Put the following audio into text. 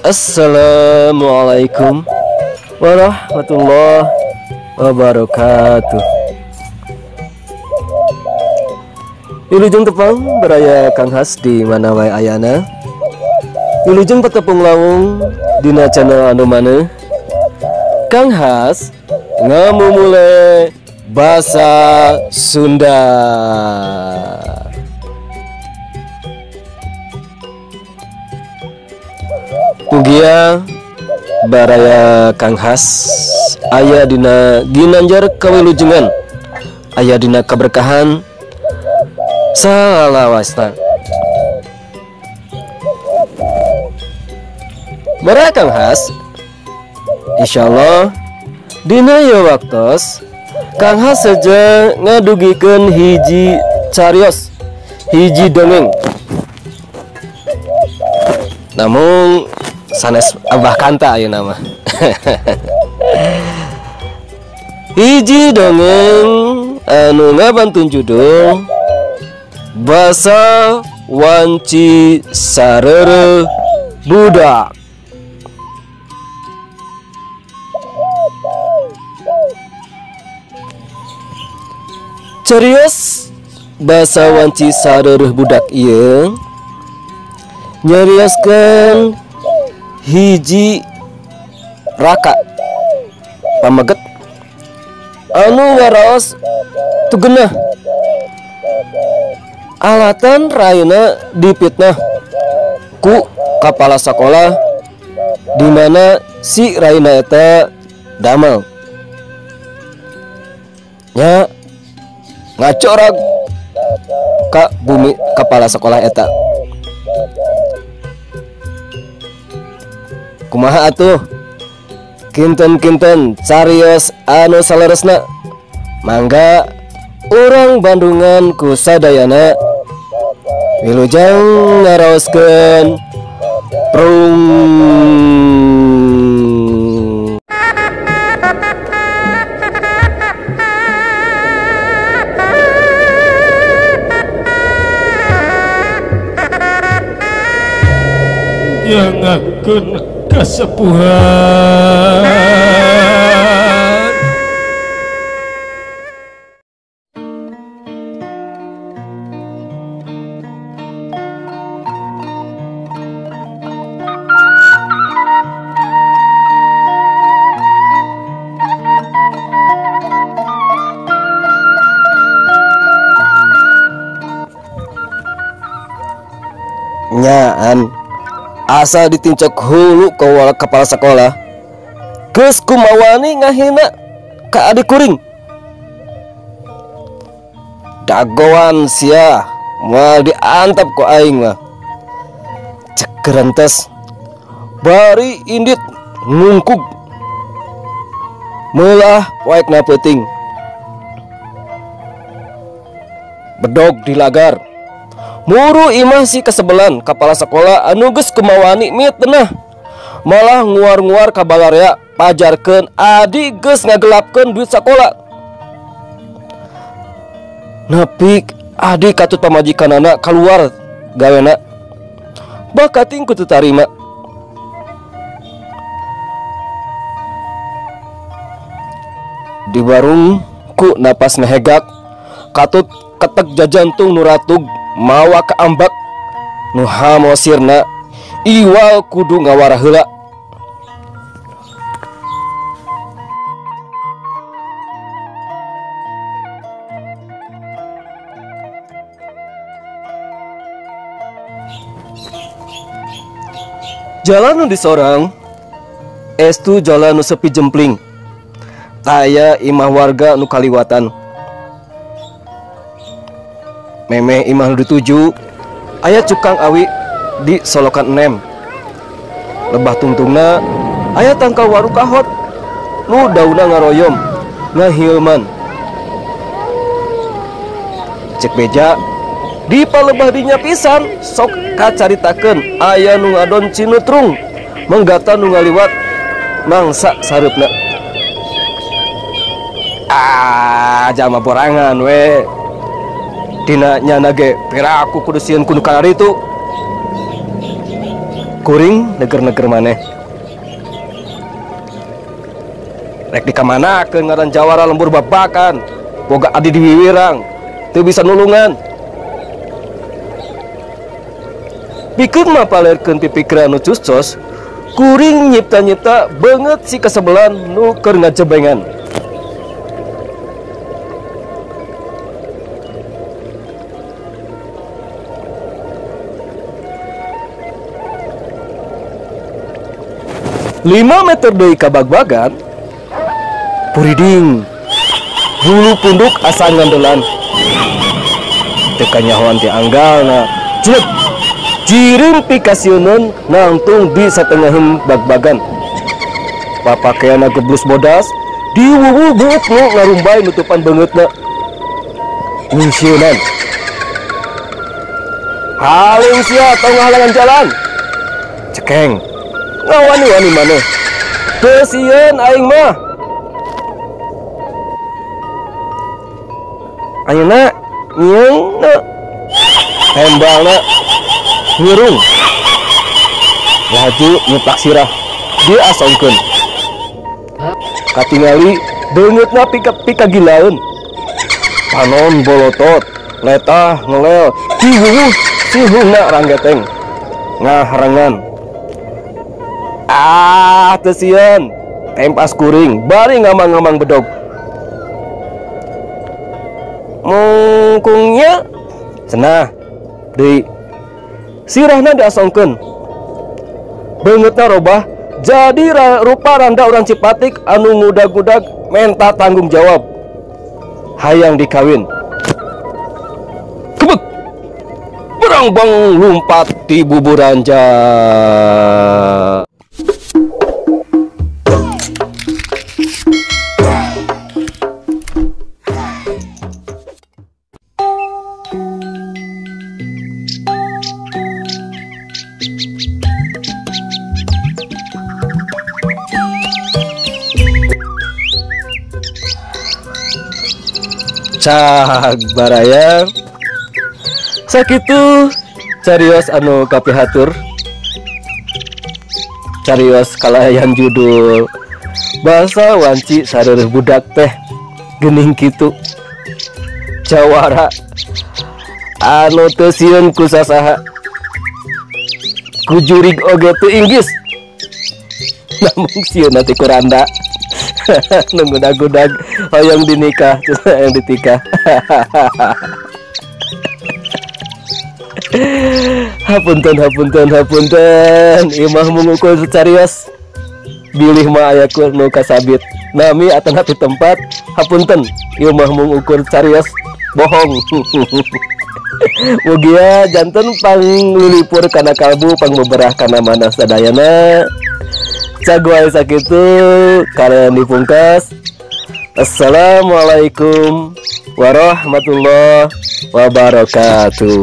Assalamualaikum warahmatullahi wabarakatuh. Wilujeng tepang beraya Kang Has di mana wae ayana. Wilujeng petepung lawung dina channel anu mana. Kang Has ngamumule basa Sunda. Mugia baraya Kang Has aya dina ginanjar kawilujengan, aya dina kaberkahan salawasna. Baraya Kang Has, insyaallah dina ieu waktos Kang Has saja ngadugikeun hiji carios, hiji dongeng. Namun sanes Abah Kanta ayeuna mah. Hiji dongeng anu ngabantun judul Basa Wanci Sareureuh Budak. Carios Basa Wanci Sareureuh Budak ieu nyarioskeun hiji raka pameget anu ngaraos tugenah alatan raina dipitnah ku kepala sekolah di mana si raina eta damel nya ngacorag ka bumi kepala sekolah eta. Kumaha atuh kinten-kinten carios anu saleresna, mangga urang Bandungan ku sadayana wilujeng ngaraoskeun prung. Yangakeun kasepuhan. Nyaan asa ditincok hulu kepala sekolah geus kumawani ngahina ka adik kuring. Dagoan sia moal diantep ku aing mah. Cek gerentes bari indit ngungkug meulah poekna peuting. Bedog dilagar muru imah si kesebelan kepala sekolah anu geus kumawani mitenah malah nguar-nguar ka balarea pajarkeun adi geus ngagelapkeun duit sakola. Nepi adi katut pamajikanana kaluar gawena bakating ku teu tarima. Di warung ku napas ngehegak katut ketek jajantung nu ratug mawa kaambak nu hamosirna iwal kudu ngawara heula. Jalan nu disorang estu jalan nu sepi jempling, taya imah warga nu kaliwatan. Memeh imah nu dituju aya cukang awi di solokan enem. Lebah tungtungna aya tangkal waru kahot nu dauna ngaroyom ngahilman. Cek beja di palebah dinya pisan sok kacaritakeun aya nu ngadon cinutrung menggata nu ngaliwat mangsa sareupna. Ah, jalma borangan we. Dina nyana ge piraku kudu sieun ku nu kararitu. Kuring neger-neger maneh. Rek dikamanakeun ngaran jawara lembur babakan, boga adi di wiwirang, teu bisa nulungan. Pikeun mapalerkeun pipikiran nu cuscos, kuring nyipta-nyipta beungeut si kasebelan nu keur ngajebengan. Lima meter deui ka bagbagan, puriding, bulu punduk asa ngandelan. Teu kanyahoan ti anggalna, jelek jireum pikasieuneun nangtung di satengaheun bagbagan. Papakeanna geblus bodas, diwuwu buuk nu ngarumbay nutupan beungeutna. Nyingsieunan. Haling sia tong ngahalangan jalan. Cekeng. Ngawani-wani maneh. Teu sieun aing mah. Ayeuna nyeungna tembalna ngirung. Laju nyeplak sirah diasongkeun. Katingali beungeutna pika-pika gilaeun. Panon bolotot, letah ngelel, diwuwuh sihungna ranggeteng. Ngaharengan. Ah, teu sieun. Tempas kuring bari ngamang-ngamang bedog. Mungkungnya cenah deui. Sirahna diasongkeun. Beungeutna robah jadi rupa randa urang Cipatik anu ngudag-ngudag menta tanggung jawab. Hayang dikawin. Kebek. Berangbang lumpat di buburanja. Cag baraya sakitu carios anu kapihatur, carios kalayan judul basa wanci sareureun budak teh geuning kitu jawara anu teu sieun ku sasaha, ku jurig oge teu inggis, namun sieun nanti ku randa. Nunggudag-gudag hoyong dinikah, yang ditikah. Hapunten, hapunten, hapunten. Imah mengukur carios. Bilih mah aya ku nu kasabit. Nami atanapi tempat. Hapunten. Imah mengukur carios. Bohong. Mugia janten panglilipur kana kalbu, pangbeberah kana manah sadayana. Caguai sakitu kalian dipungkas. Assalamualaikum warahmatullahi wabarakatuh.